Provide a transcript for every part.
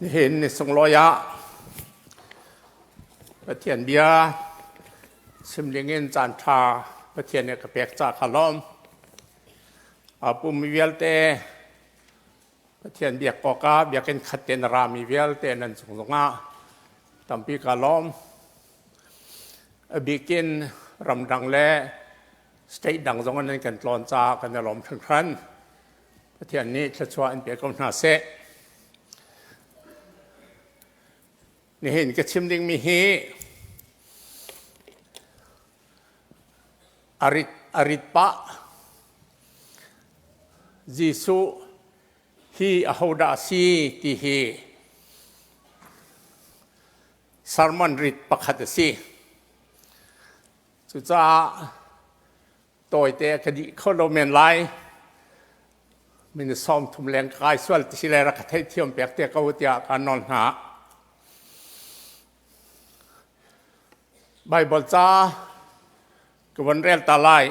Nihin ni sunglawi ah Pathian bia chim dingin caan ṭha Pathian nih ka pek ca ka lawm. A pummi vialte Pathian biak awkah biakinn khat tein a rami vialte nan cung zongah tampi ka lawm. A bikin ramdang le state dang zong in nan kan tlawn caah kan i lawm hringhran. Pathian nih thluachuah in pe ko hna seh. Nihin ka chim dingmi hi arit arit pah Jesuh hi ahodah a si ti hi sermon rit pakhat a si. Cucaah tawite ka dih kho lo men lai. Min 30 leng ka kai sual ti si le rak ka theihthiam pek te ko tiah ka nawl hna. Bible ca ka von rel ta lai.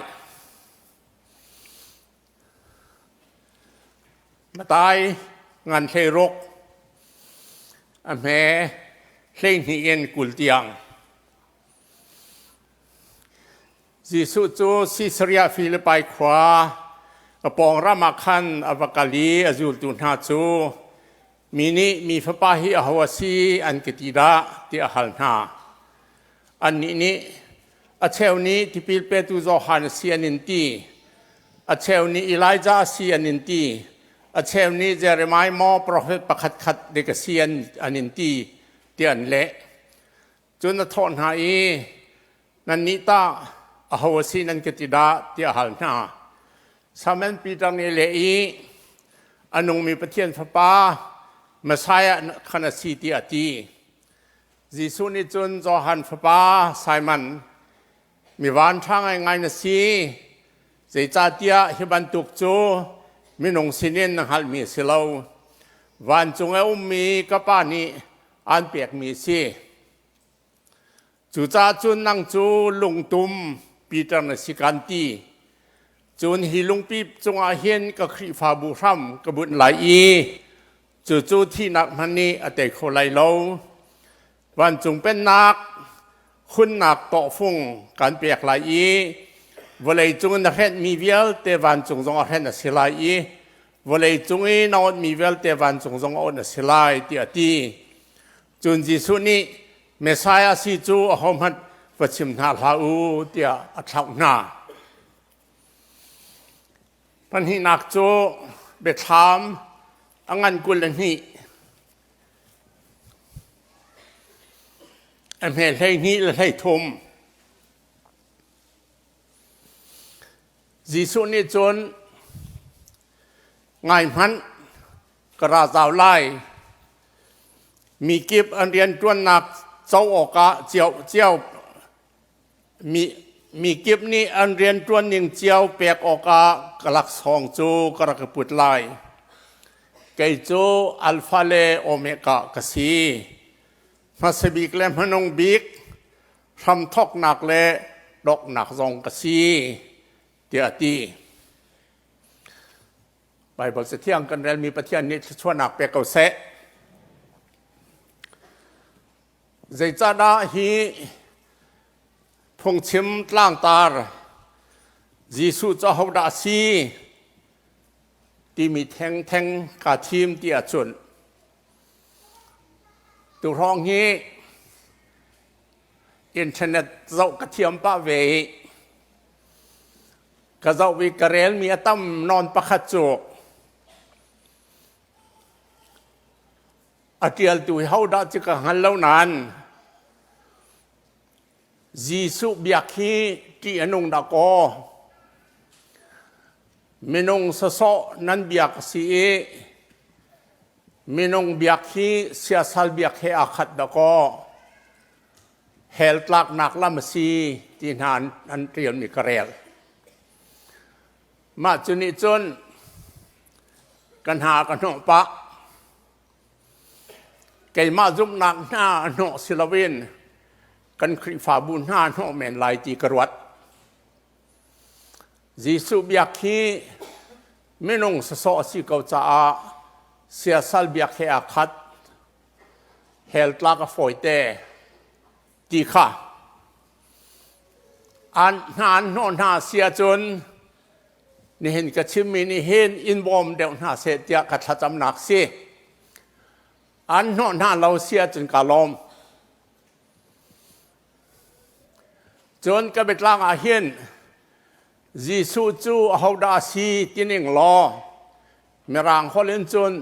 Matai ngan 16 a hme 12 in 20 tiang. Jesuh cu Sisaria Filipai khua a pawng ram ah khan a va kal i a zultu hna cu mi nih mi fapa hi aho a si an ka ti dah tiah a hal hna. Annih nih a cheu nih tipil petu Johan a si an in ti, a cheu nih Elijah a si an in ti, a cheu nih Jeremiah maw profet pakhatkhat dek a si an in ti tiah an leh. Cun a thawh hna i, Nannih tah aho a si nan ka ti dah? tiah a hal hna. Simon Peter nih a leh i, A nungmi Pathian Fapa Messiah khan a si tiah a ti. Jesuh nih cun Johan fapa Simon, mi vanṭha ngaingai na si, zeicahtiah hi bantuk cu minung sinin na hngalhmi a si lo. Vancung a ummi ka Pa nih aan pekmi a si. Cucaah cun nang cu lungtum Peter na si kan ti. Cun hi lungpi cungah hin ka Khrihfabu hram ka bunh lai i cucu thihnak hmanh nih a tei kho lai lo. Vancung pennak hunnak tawhfung kan pek lai i vawlei cung na hrenhmi vialte vancung zong a hrenh a si lai i vawlei cung i na onhmi vialte vancung zong a onh a si lai tiah a ti. Cun Jesuh nih Messiah si cu ahohmanh va chim hna hlah u tiah a thlauh hna. Pahnihnak cu biathlam a ngan 22 a hme 12 le 13. Jesuh nih cun ngai hmanh ka ra zau lai. Mi kip an rianṭuannak co awkah cio cio mi, mi kip nih an rianṭuan ning cio pek awkah ka laksawng cu ka rak i put lai. Kei cu Alpha le Omega ka si. Hmasa bik le hmanung bik, hramthawknak le donghnak zong ka si, tiah a ti. Baibal Cathiang kan relmi Pathian nih thluachuahnak pe ko seh. Zeicahdah hi phungchim tlangtar Jesuh cu ahodah a si timi thengtheng kaa thim ti ahcun tuhrawng hi internet zoh ka thiam pah ve i Ka zoh i ka relmi a tam nawn pakhat cu a ṭialtu hi hodah cu ka hngal lo nain Jesuh biak hi ṭih a nung dah kaw minung sawsawh nan biak a si i minung biak hi siasal biak he aa khat dah kaw hell tlaknak lam a si ti hna an ṭialmi ka rel. Mah cu nih cun ka hna ka hnawh pah. Keimah zumhnak hna a hnawh si loin kan Khrihfabu hna a hnawh men lai ti ka ruat. Jesuh biak hi minung sasawh a si ko caah siasal biak he aa khat. Hell tlak a fawite ti kha an hna an hnawh hna si ahcun nihin ka chimmi nih hin in bawm deuh hna seh tiah ka thlacamnak si. An hnawh hna lo si ahcun ka lawm. Cun ka biatlang ah hin Jesuh cu ahodah a si tining law Mirang holh in cun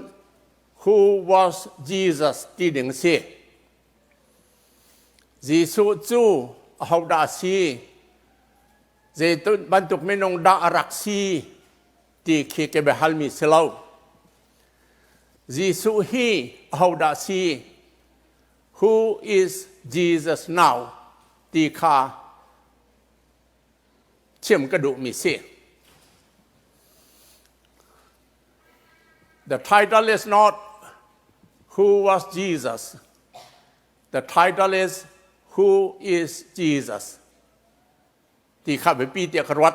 Who was Jesus ti ding si. Jesuh cu ahodah a si? Zei bantuk minung dah a rak si ti khi ka biahalmi si lo. Jesuh hi ahodah si? Who is Jesus now? ti kha chim ka duhmi si. The title is not Who was Jesus? The title is Who is Jesus? Ti kha biapi tiah ka ruat.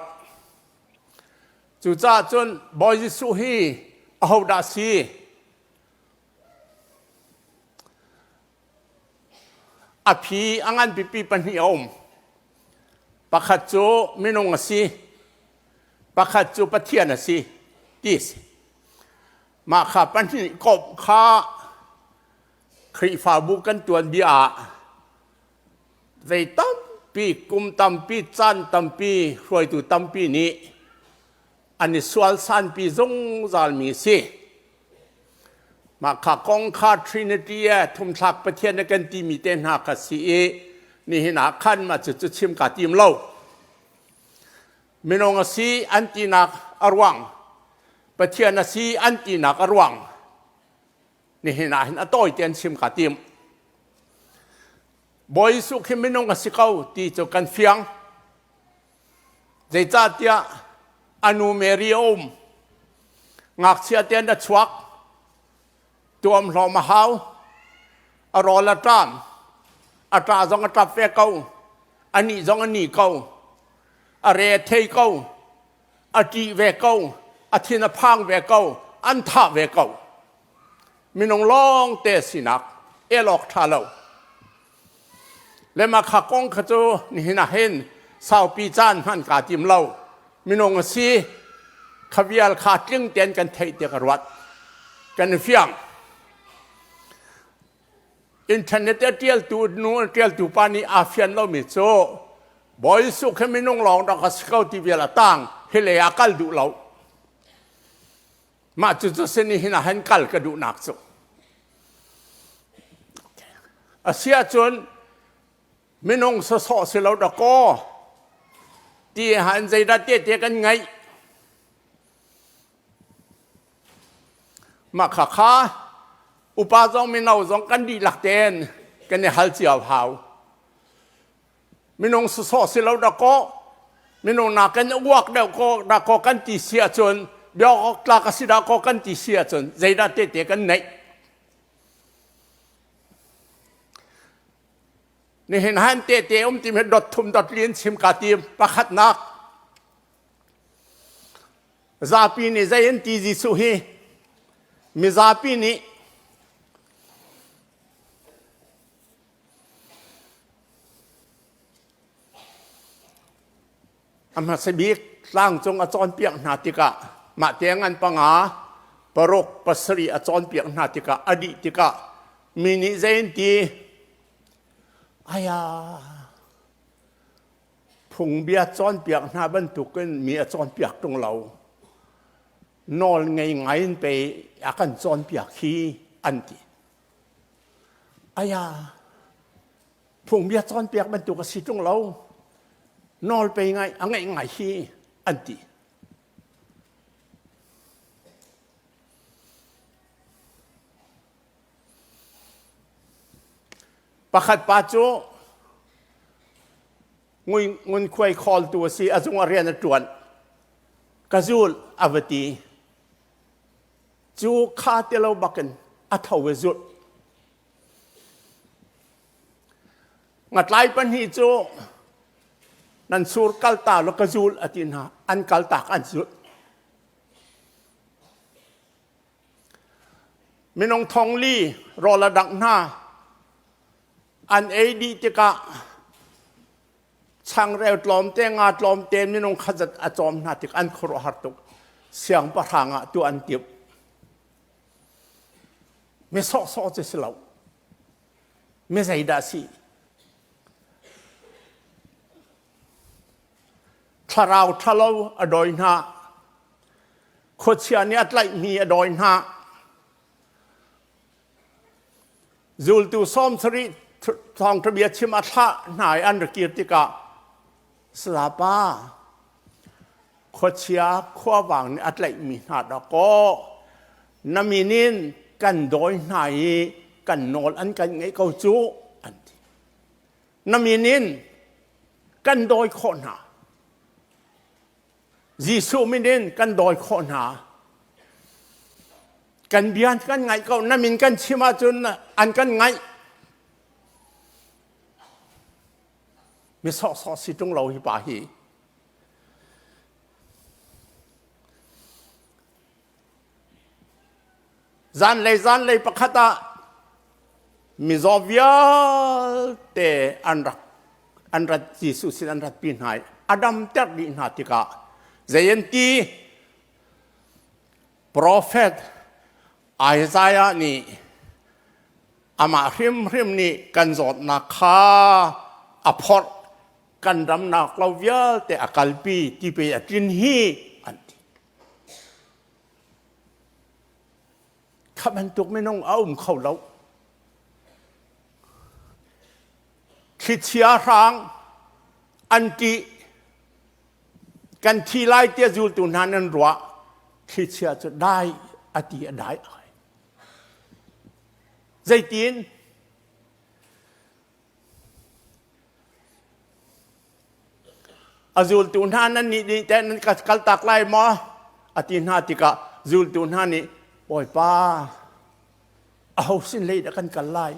Cucaah cun Bawi Jesuh hi ahodah si? A phi a ngan pipi pahnih a um. Pakhat cu minung a si, pakhat cu Pathian a si ti a si. Mah kha pahnih komh kha Khrihfabu kan tuanbia ah zei tampi, kum tampi, caan tampi, hruaitu tampi nih an i sualsanpi zungzalmi a si. Mah kha kong kha Trinity e thumthlak Pathian a kan timi te hna kha si i nihin ah khan mah cucu chim kaa tim lo. Minung a si an tinak a ruang, Pathian a si an tinak a ruang, nihin ah hin a tawi tein chim kaa tim. Bawi Jesuh khi minung a si ko ti cu kan fiang. Zeicahtiah a nu Mary a um. Ngakchia tein a chuak. Tuamhlawm a hau. A rawl a ṭam. A ṭah zong a ṭap ve ko. A nih zong a ni ko. A re a thei ko. A ṭih ve ko. A thin a phang ve ko. An thah ve ko. Minung lawng te sinak el awk ṭha lo. Le mah kha kong kha cu nihin ah hin saupi caan hman kaa tim lo. Minung a si. Kha vial kha tling tein kan theih tiah ka ruat. Kan i fiang. Internet a ṭialtu nu a ṭialtu pa nih aa fian lomi cu Bawi Jesuh khi minung lawng rak a si ko ti vial a tang hi lei ah kal duh lo. Mah cucu sin hin ah hin kal ka duhnak cu. A si ahcun minung sawsawh si lo dakaw ti han zeidah tehte kan ngeih. Mah kha kha upa zong mino zong kan dihlak tein kan i hal cio hau. Minung sawsawh si lo dakaw minung nakin uak deuh ko dakaw kan ti si ahcun biak tlak a si dakaw kan ti si ahcun zeidah tehte kan neih. Nihin han tehte um tim hi dot thum dot li in chim ka tim pakhatnak zapi nih zei an ti Jesuh hi mizapi nih A hmasa bik tlangcung a cawnpiak hna tikah mah te ngan panga paruk pasarih a cawnpiak hna tikah a dih tikah mi nih zei an ti aya phungbia cawnpiak hna bantukin mi a cawnpiak ṭung lo nawl ngei ngai in pei a kan cawnpiak hi an ti Aya, phungbia cawnpiak bantuk a si ṭung lo. Nawl pei ngai a ngeih ngai hi an ti. Pakhat pa cu ngunkhuai khawltu a si, a zung a rian a ṭuan. Ka zul a va ti. Cu kha ti lo bakin a tho i zulh. Ngatlai pahnih cu nan sur kalta law ka zul a ti hna. An kaltak an zulh. Minung thong li rawl a dangh hna. An ei dih tikah changreu tlawmte nga tlawmte minung kha zat a cawm hna tik an khuaruahhar tuk. Siangpahrang ah tuah an timh. Mi sawhsawh cu si lo. Mi zeidah si? Thlarau ṭhalo a dawi hna. Khuachia nih a tlaihmi a dawi hna. Zultu 70 thawngṭha bia chim a thlah hna i an ra kir tikah Salapa khuachia khuavang nih a tlaihmi hna dawkaw na min in kan dawi hna i kan nawl an kan ngeih ko cu an ti. Na min in kan dawi khawh hna. Jesuh min in kan dawi khawh hna. Kan bia kan ngaih ko. Na min kan chim ahcun an kan ngaih. Mi sawhsawh si ṭung lo hi pa hi. Zanlei zanlei pakhat ah mizaw vialte an rak an rat Jesuh sin an ratpi hna i a damter dih hna tikah zei an ti? Profet Isaiah nih amah hrimhrim nih kan zawtnak kha a phorh kan ramnak lo vialte a kalpi ti pe a tlin hi an ti. Kha bantuk minung a um kho lo. Thlichia hrang an ṭih. Kan thi lai tiah zultu hna nan ruah. Thlichia cu dai a ti a dai ai. Zeitin? A zultu hna nan nih nih teh nan ka kaltak lai maw? A ti hna tikah zultu hna nih Bawipa, aho sin lei dah kan kal lai?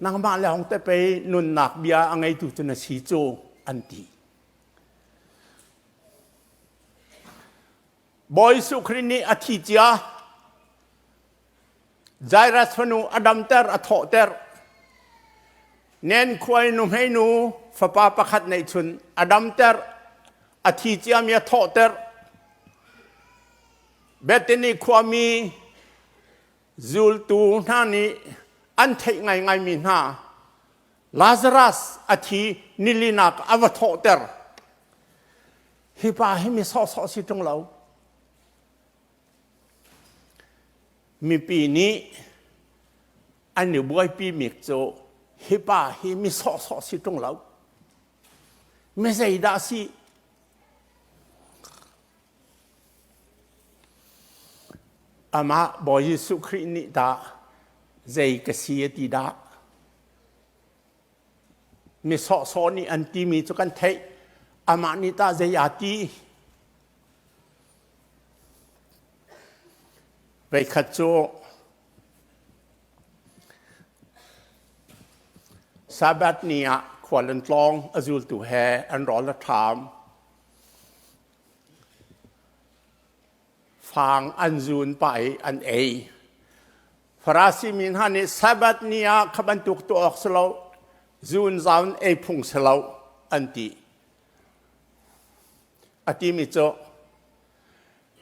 Nangmah le hong te pei nunnak bia a ngeitu cu na si cu an ti. Bawi Jesuh Khrih nih a thi cia Jairus fanu a damter, a thawhter. Nen khuai nuhmeinu fapa pakhat neihchun a damter, a thi ciami a thawhter. Bethany khuami zultu hna nih an theih ngaingaimi hna Lazarus a thi nilinak a va thawhter. Hi pa hi mi sawhsawh si ṭung lo. Mipi nih an i buaipimi cu hi pa hi mi sawhsawh si ṭung lo. Mi zeidah si? Amah Bawi Jesuh Khrih nih dah zei ka si a ti dah? Mi sawhsawh nih an timi cu kan theih. Amah nih tah zei aa ti? Voikhat cu Sabbath ni ah khual an tlawng, a zultu he an rawl a ṭham. Fang an zun pah i an ei. Farasi mi hna nih Sabbath ni ah kha bantuk tuah awk si lo, zun zaun ei phung si lo an ti. A timi cu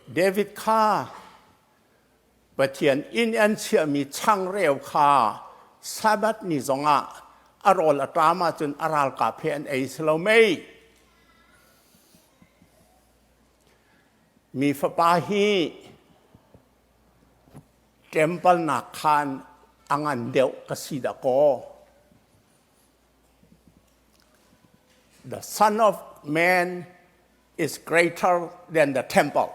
David kha Pathian inn an chiahmi changreu kha Sabbath ni zongah a rawl a ṭam ahcun a ralkap he an ei si lo mei? Mi fapa hi ṭempal nak khan a ngan deuh ka si dah kaw. The Son of Man is greater than the temple.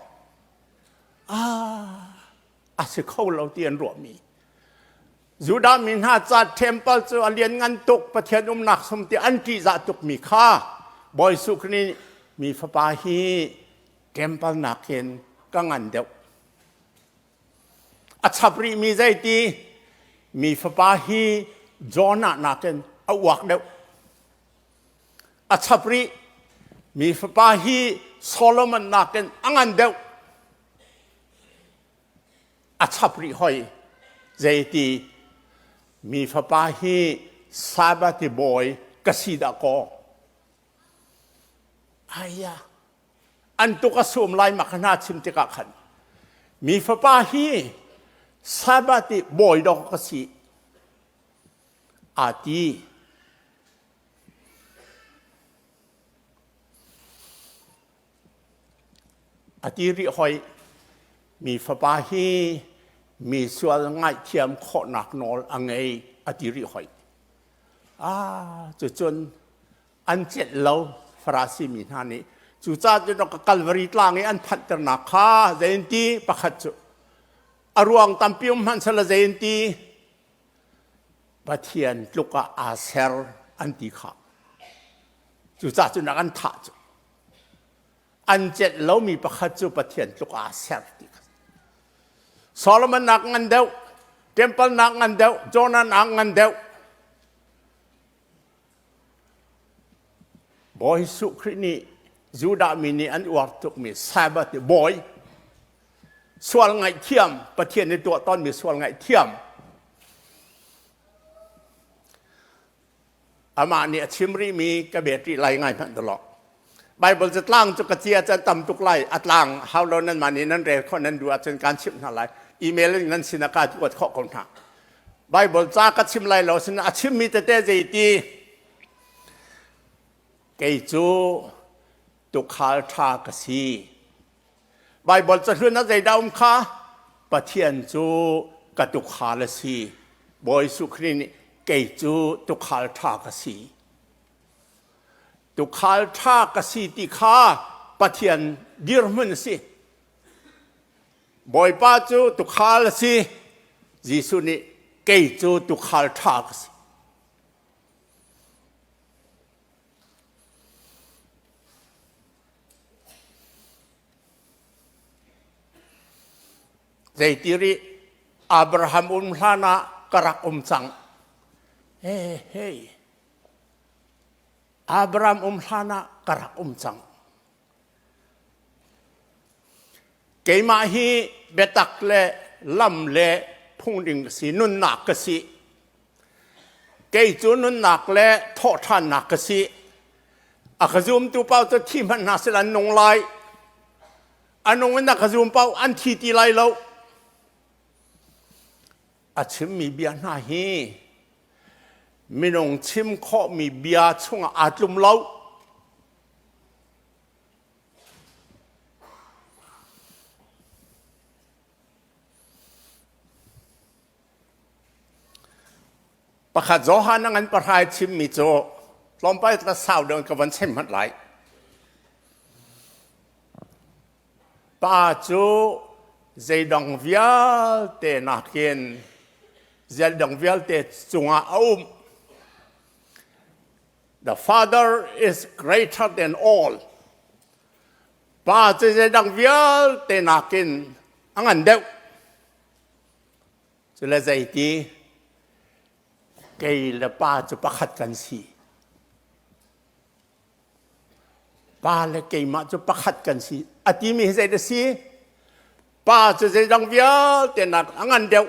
Ah, a si kho lo ti an ruahmi. Judah mi hna ca temple cu a lian ngan tuk Pathian umnak sum ti an ṭihzah tukmi kha Bawi Jesuh Khrih nih mi fapa hi temple nakin ka ngan deuh. A chap rihmi zeiti mi fapa hi Jonah nakin a uak deuh. A chap rih mi fapa hi Solomon nakin a ngan deuh. A chap rih hoi zeiti mi fapa hi Sabbath bawi ka si dah kaw. Aya, an tuk a sum lai mak hna chim tikah khan mi fapa hi Sabbath bawi dawk ka si aa ti. A ti rih hoi, mi fapa hi mi sual ngaihthiam khawhnak nawl a ngei a ti rih hoi. Ah, cucun an celh lo Farasi mi hna nih. Cucaah cun ka Kalvari tlang i an phanhternak kha zei pakhat cu a ruang tampi um hmanh sela zei ti Pathian tluk ah aa ser an ti kha. Cucaah cun a kan thah cu. An celh lomi pakhat cu Pathian tluk ah aa ser ti kha. Solomon nak ngan deuh, temple nak ngan deuh, Jonah nak ngan deuh. Bawi Jesuh Khrih nih Judah mi nih an uar tukmi Sabbath bawi sual ngaihthiam Pathian nih tuah tawnmi sual ngaihthiam amah nih a chim rihmi ka bet rih lai ngai hmanh dawh Bible catlang cu ka cia can tam tuk lai a tlang hau lo nan mah nih nan rel khawh nan duh ahcun kaan chimh hna lai email in nan sin ah ka kuat khawh ko hna Bible ca ka chim lai lo sin a chimmi tete zeiti kei cu tukhal ṭha ka si Baibal cahlun ah zeidah um kha? Pathian cu ka tukhal a si. Bawi Jesuh Khrih nih kei cu tukhal ṭha ka si. Tukhal ṭha ka si ti kha Pathian dirhmun a si. Bawipa cu tukhal a si. Jesuh nih kei cu tukhal ṭha ka si. Zeiti rih Abraham um hlan ah ka rak um cang. Hey, hey. Abraham um hlan ah ka rak um cang. Keimah hi biatak le lam le phungding ka si, nunnak ka si. Kei cu nunnak le thawhṭhannak ka si. A ka zumtu paoh cu thi hmanh hna seh an nung lai. A nung in a ka zum paoh an thi ti lai lo. A chimmi bia hna hi minung chim khawhmi bia chungah aa tlum lo. Pakhat Johan a ngan pahrai chimmi cu tlawmpal ka sau deuh ka van chim hmanh lai. Pa cu zeidang vialte nakin zeidang vialte cungah a um. The Father is greater than all. Pa cu zeidang vialte nakin a ngan deuh. Cule zeiti kei le pa cu pakhat kan si. Pa le keimah cu pakhat kan si. A timi hi zeidah si? Pa cu zeidang vialte nak a ngan deuh.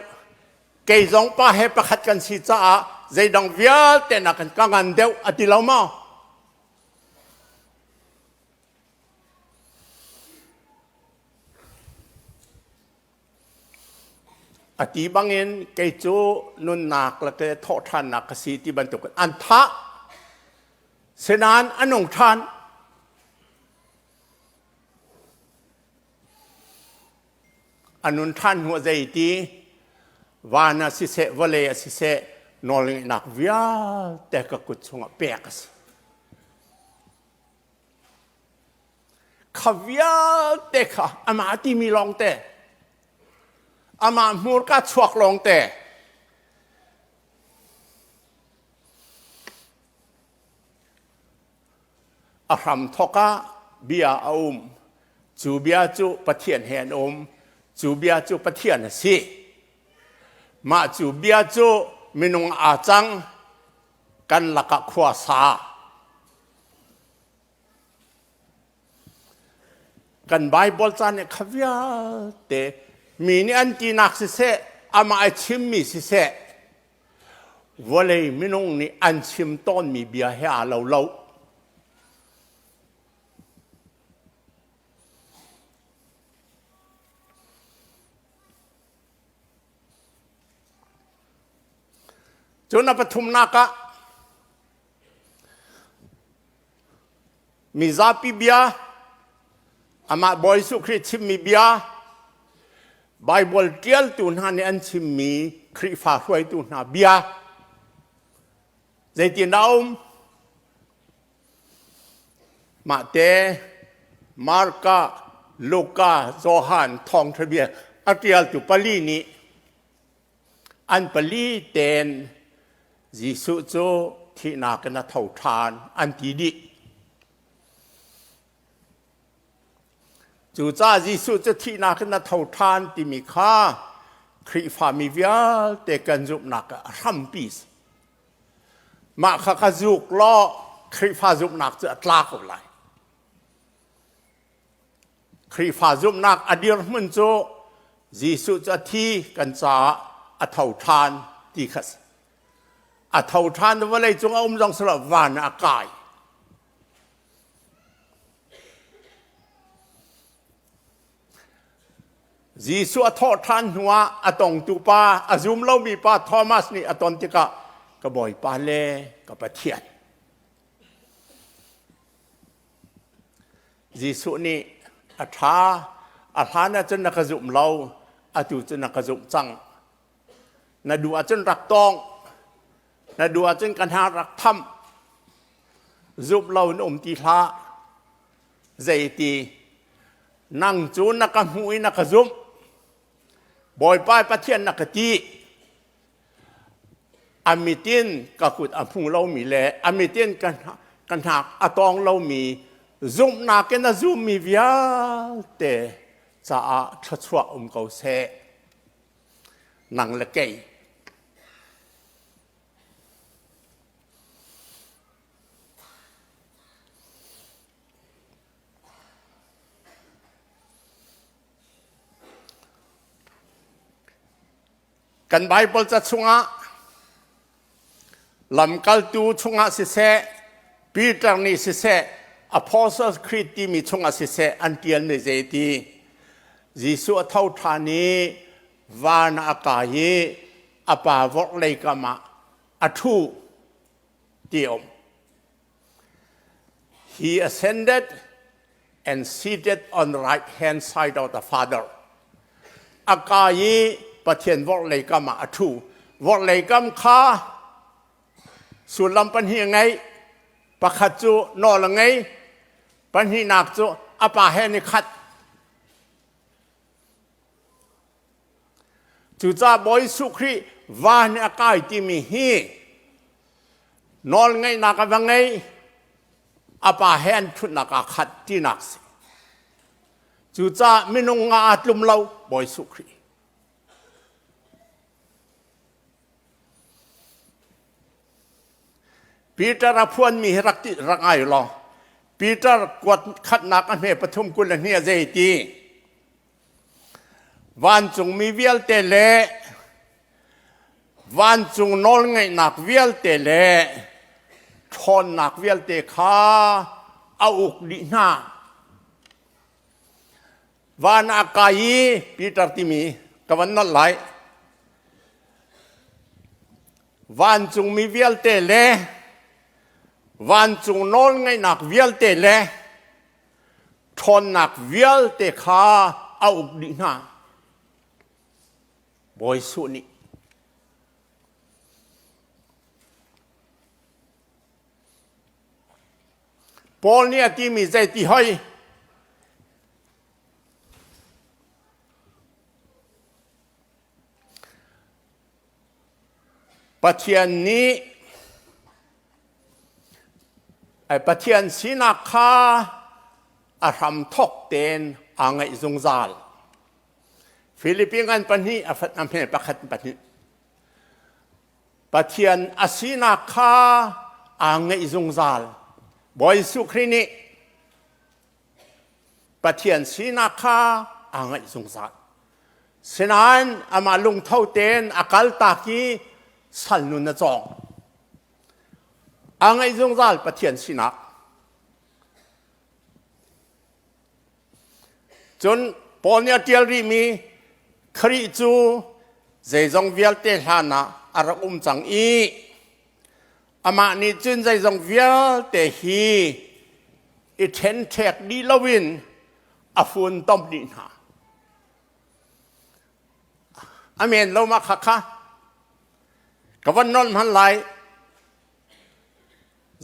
Kei zong pa he pakhat kan si caah zeidang vialte nak ka ngan deuh a ti lo maw? A ti bangin kei cu nunnak le ke thawhṭhannak ka si ti bantukin an thah. Sinain a nung ṭhan. A nun ṭhan hnu ah zeiti van ah siseh vawlei ah siseh nawlngeihnak vialte ka kut chungah pek a si. Kha vialte kha amah timi lawngte, amah hmurka chuak lawngte, a hramthawk ah bia a um. Cu bia cu Pathian he an um. Cu bia cu Pathian a si. Mah cu bia cu minung aa cang kan lakah khua sa. Kan Baibal ca nih kha vialte mi nih an tinak siseh, amah a chimmi siseh, vawlei minung nih an chim tawnmi bia he aa lo lo. Cun a pathumnak ah mizapi bia, amah Bawi Jesuh Khrih chimmi bia, Baibal ṭialtu hna nih an chimmi Khrihfa hruaitu hna bia zeitindah a um? Mahte Marka, Luka, Johan thawngṭha bia a ṭialtu pali nih an pali tein Jesuh cu thihnak in a tho ṭhan an ti dih. Cucaah Jesuh cu thihnak in a tho ṭhan timi kha Khrihfami vialte kan zumhnak ah a hrampi a si. Mah kha ka zuk law Khrihfa zumhnak cu a tla ko lai. Khrihfa zumhnak a dirhmun cu Jesuh cu a thi kan caah a tho ṭhan ti kha si. A tho ṭhan vawlei cung a um zong si lo van ah a kai. Jesuh a thawh ṭhan hnuah a tongtu pa, a zum lomi pa Thomas nih a ton tikah ka Bawipa le ka Pathian. Jesuh nih a ṭha, a hlan ahcun na ka zum lo, atu cu na ka zumh cang. Na duh ahcun rak tawng, na duh ahcun ka hna rak tham. Zumh lo in um ti hlah. Zeiti nang cu na ka hmuh i na ka zumh. Bawipa Pathian na ka ti. A mit in ka kut a hmu lomi le a mit in ka hnak a tawng lomi zumhnak in a zummi vialte caah thluachuah um ko seh. Nang le kei Kan Baibal ca chungah lamkaltu chungah siseh, Peter nih siseh, Apostles Creed timi chungah siseh an ṭialmi zeiti Jesuh a tho ṭhan i van ah a kai i a pa vorhlei kam ah a ṭhu ti a um. He ascended and seated on the right hand side of the Father. A kai i Pathian vorhlei kam ah a ṭhu. Vorhlei kam kha sullam pahnih a ngei. Pakhat cu nawl a ngei. Pahnihnak cu a pa he an i khat. Cucaah Bawi Jesuh Khrih van a kai timi hi nawlngeihnak a va ngei, a pa he an ṭhutnak aa khat tinak si. Cucaah minung nga aa tlum lo Bawi Jesuh Khrih. Peter a phuanmi hi rak ti rak ngai law Peter kuat khatnak a hme pathum 22 a zei ti Vancungmi vialte le vancung nawlngeihnak vialte le ṭhawnnak vialte kha a uk dih hna. Van ah kai i Peter timi ka van nolh lai. Vancungmi vialte le vancung nawlngeihnak vialte le ṭhawnnak vialte kha a uk dih hna. Bawi Jesuh nih Paul nih a timi zeiti hoi? Pathian nih Pathian sinak kha a hramthawk tein aa ngaih zungzal. Filipi ngan pahnih a hme pakhat pahnih. Pathian a sinak kha aa ngaih zungzal. Bawi Jesuh Khrih nih Pathian sinak kha aa ngaih zungzal. Sinain amah lungtho tein a kaltak i Sal nun a cawng. A ngaih zungzal Pathian sinak. Cun Paul nih a ṭial rihmi Khrih cu zeizong vialte hlan ah a rak um cang i amah nih cun zeizong vialte hi i ṭhenṭhek dih loin a funtom dih hna. A men lo ma kha kha ka van nolh hman lai.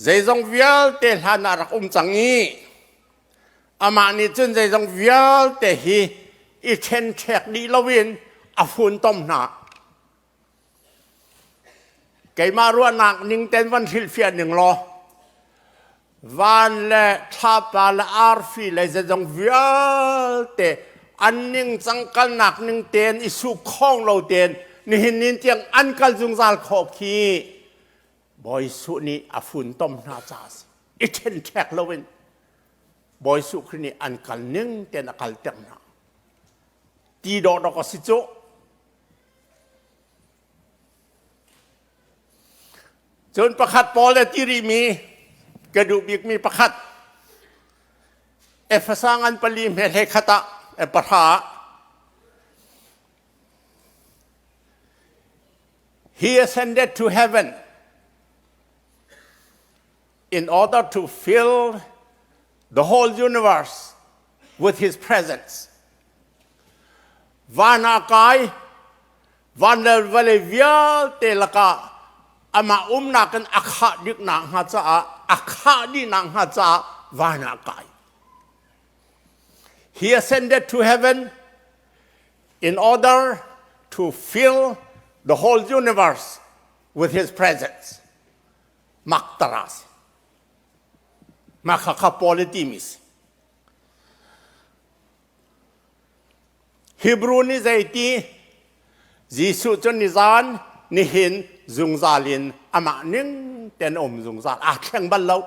Zeizong vialte hlan ah rak um cang i amah nih cun zeizong vialte hi i ṭhenṭhek dih loin a funtom hna. Keimah ruahnak ning ten van hrilhfiah ning law van le thlapa le arfi le zeizong vialte an ningcang kalnak ning tein i su khawng lo tein nihin nin tiang an kal zungzal khawh khi Bawi Jesuh nih a funtom hna caah a si. I ṭhenṭhek loin Bawi Jesuh Khrih nih an kal ning tein a kalter hna. Ti dawhdawk a si cu. Cun pakhat Paul le ti rihmi ka duh bikmi pakhat Efesa ngan pali hme hlei khat ah pahra ah He ascended to heaven in order to fill the whole universe with his presence. Van ah kai, van le vawlei vialte lakah amah umnak in a khah diknak hnga caah a khah dihnak hnga caah van ah kai. He ascended to heaven in order to fill the whole universe with his presence. Maktaras. Makhakha politimis. Hebrew ni zeiti Jesuh cu nizan nihin zungzal in amah ning ten um zungzal aa thleng bal lo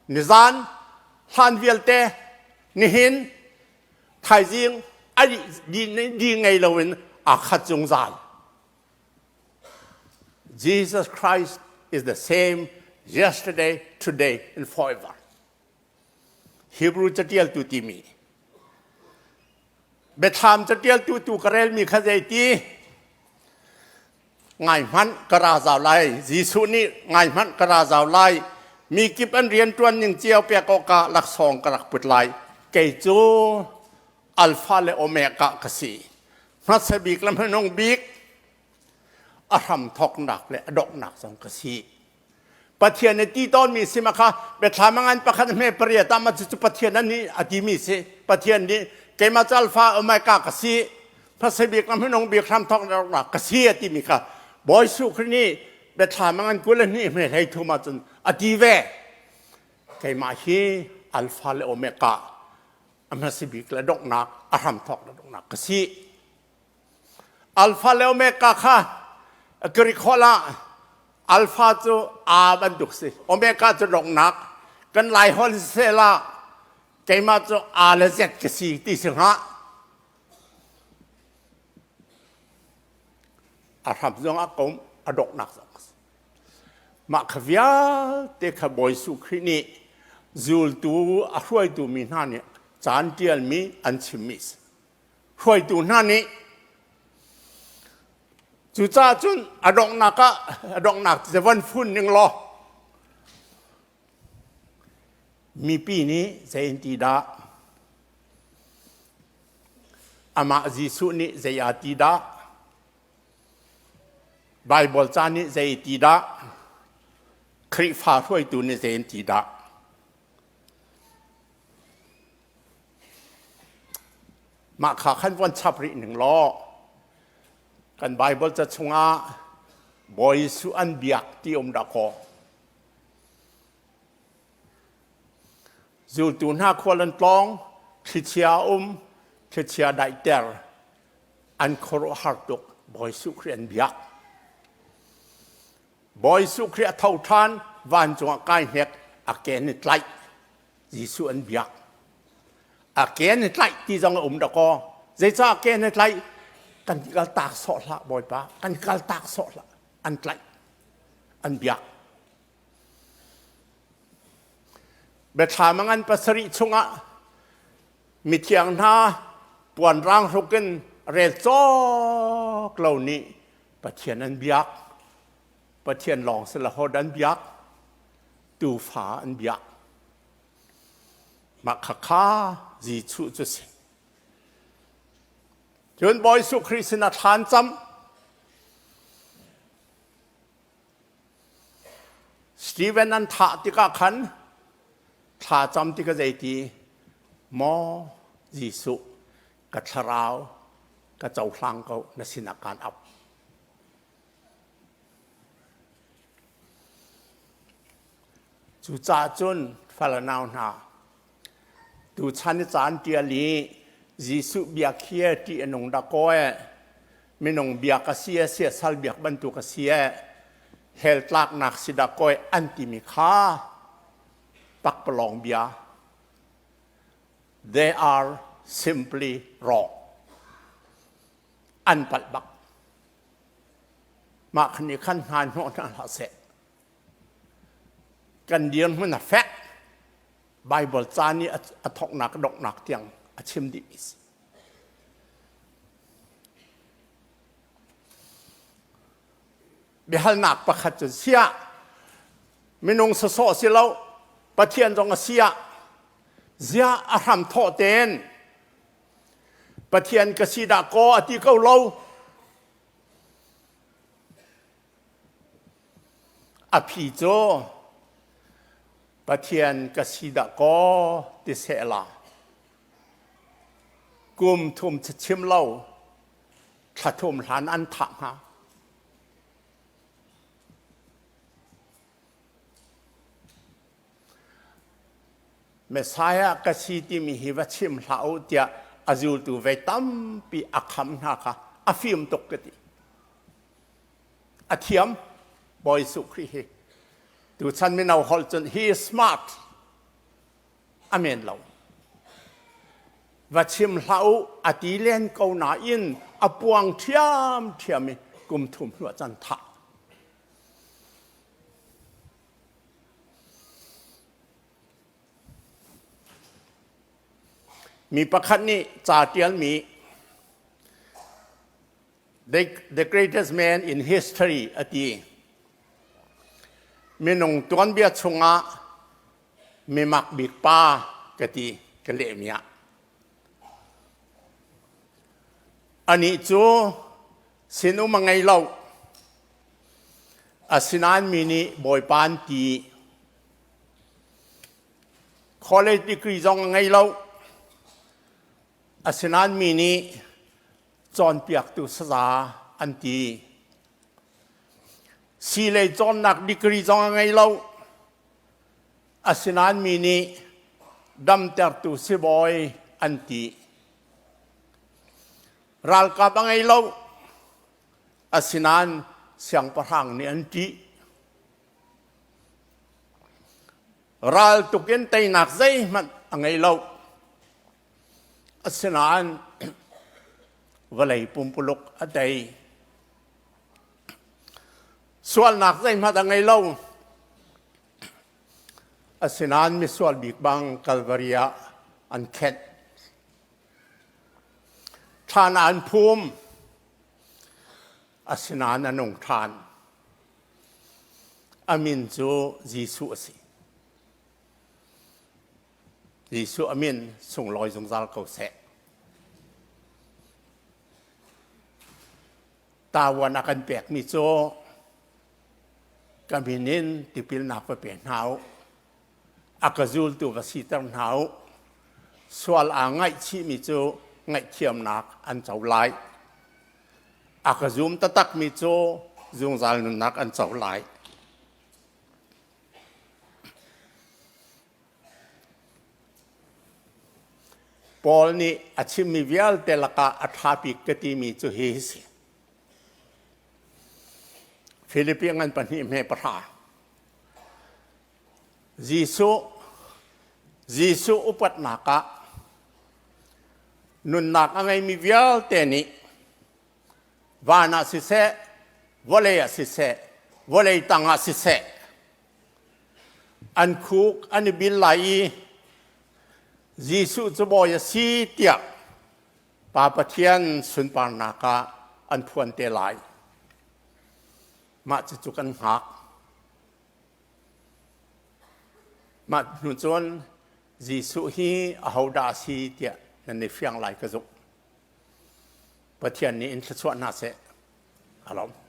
nizan hlan vialte nihin thaizing a di ngei loin aa khat zungzal. Jesus Christ is the same yesterday, today, and forever. Hebrew catialtu timi Biathlam catialtu tu ka relmi kha zeiti ngai hmanh ka ra zau lai Jesuh nih ngai hmanh ka ra zau lai mi kip an rian ṭuan ning cio pek awkah laksawng ka rak put lai kei cu Alpha le Omega ka si hmasa bik le hmanung bik a hram thawknak le a donghnak zong ka si Pathian nih ti tawnmi si ma kha biathlam a ngan pakhat hme pariat ah ma cucu Pathian nih a timi si Pathian nih keimah cu Alpha Omega ka si hmasa bik le hmanung bik hram thawk ka si a timi kha Bawi Jesuh Khrih nih biathlam a ngan 22 hme hlei thum ahcun a ti ve keimah hi Alpha le Omega a hmasa bik le donghnak a hram thawk le donghnak ka si Alpha le Omega kha Greek holh ah Alpha cu A bantuk si, Omega cu donghnak. Kan Lai holh siseh keimah cu A le Z ka si ti si hnga. A hram zong a kom, a donghnak zong a si. Mah kha vialte kha Bawi Jesuh Khrih nih zultu a hruaitu mi hna nih caan ṭialmi an chimmi si. Hruaitu hna nih cucaah cun a donghnak ah a donghnak cu van fun ning law mipi nih zei an ti dah amah Jesuh nih zei aa ti dah Baibal ca nih zei ti dah Khrihfa hruaitu nih zei an ti dah Mah kha khan von chap rih ning law kan Baibal ca chungah Bawi Jesuh an biak ti um dah kaw. Zultu hna khual an tlawng, thlichia a um, thlichia daihter, an khuaruahhar tuk Bawi Jesuh Khrih an biak. Bawi Jesuh Khrih a tho ṭhan, vancung ah kai hnek, a ke an i tlaih. Jesuh an biak. A ke an i tlaih ti zong a um dakaw. Zeicah a ke an i tlaih? Kan kal tak sawh hlah Bawipa, kan kal tak sawh hlah. An tlaih. an biak. Biathlam a ngan pasarih chungah mithiang hna puanrang hruk in rel cawk lo nih Pathian an biak. Pathian lawng si lo an biak. Tuufa an biak. Mah khakha Jesuh cu si. Cun Bawi Jesuh Khrih sinah thlan cam. Stephen an thah tikah khan thla cam tikah zeiti maw Jesuh ka thlarau ka cohlang ko na sinah kaan ap. Cucaah cun fal nau hna tuchan i caan ṭial i Jesuh biak hi ṭih a nung dah kaw ee minung biak a si ee siasal biak bantuk a si ee hell tlaknak si dah kaw ee an timi kha pakpalawng bia they are simply wrong an palh bak mah khan nih khan hna hnawh hna hlah seh Kan dirhmun a fek. Bible ca nih a thawknak donghnak tiang a chim dihmi si. Biahalnak pakhat cu siah minung sawsawh si lo Pathian zong a si ah ziah a hram thawh tein Pathian ka si dah kaw a ti ko lo A phi cu Pathian ka si dah kaw ti sehla kum thum chim lo thla thum hlan an thah hnga. Messiah ka si timi hi va chim hlah u tiah a zultu ve tampi a kham hna kha a fim tuk ka ti. A thiam Bawi Jesuh Khrih hi. Tuchan mino holh cun he is smart. Amen lo. Va chim hlah u a ti len ko nain a puang ṭhiam ṭhiam i kum thum hnu ah can thah. Mi pakhat nih ca ṭialmi The greatest man in history a ti. Minung tuanbia chungah mimak bik pa ka ti ka lehmi ah. Anih cu sinum a ngei lo. Asinain mi nih Bawipa an ti. College degree zong a ngei lo. Asinain mi nih cawnpiaktu saza an ti. Sii lei cawnnak degree zong a ngei lo. Asinain mi nih damtertu sibawi an ti. Ralkap a ngei lo. Asinain siangpahrang nih an ṭih. Ral tuk in teinak zeihmanh a ngei lo. Asinain vawlei pumpuluk a tei. Sualnak zeihmanh a ngei lo. Asinain misual bik bang Kalvari ah an khenh. Thlan ah an phum. Asinain a nung ṭhan. A min cu Jesuh a si. Jesuh a min sunglawi zungzal ko seh. Tawan a kan pekmi cu ka min in tipilnak va pe hna u. A ka zultu va siter hna u. Sual aa ngaihchihmi cu ngaihthiamnak an co lai. A ka zum taktakmi cu zungzal nunnak an co lai. Paul nih a chimmi vialte lakah a ṭha bik ka timi cu hi a si. Filipi ngan pahnih hme pahra. Jesuh Jesuh upatnak ah nunnak a ngeimi vialte nih van ah siseh, vawlei ah siseh, vawlei tangah siseh an khuk an i bil lai i Jesuh cu bawi a si tiah Pa Pathian sunparnak ah an phuan te lai. Mah cucu kan hngak. Mah hnu cun Jesuh hi ahodah a si tiah nan i fiang lai ka zumh. Pathian nih in thluachuah hna seh. Alom.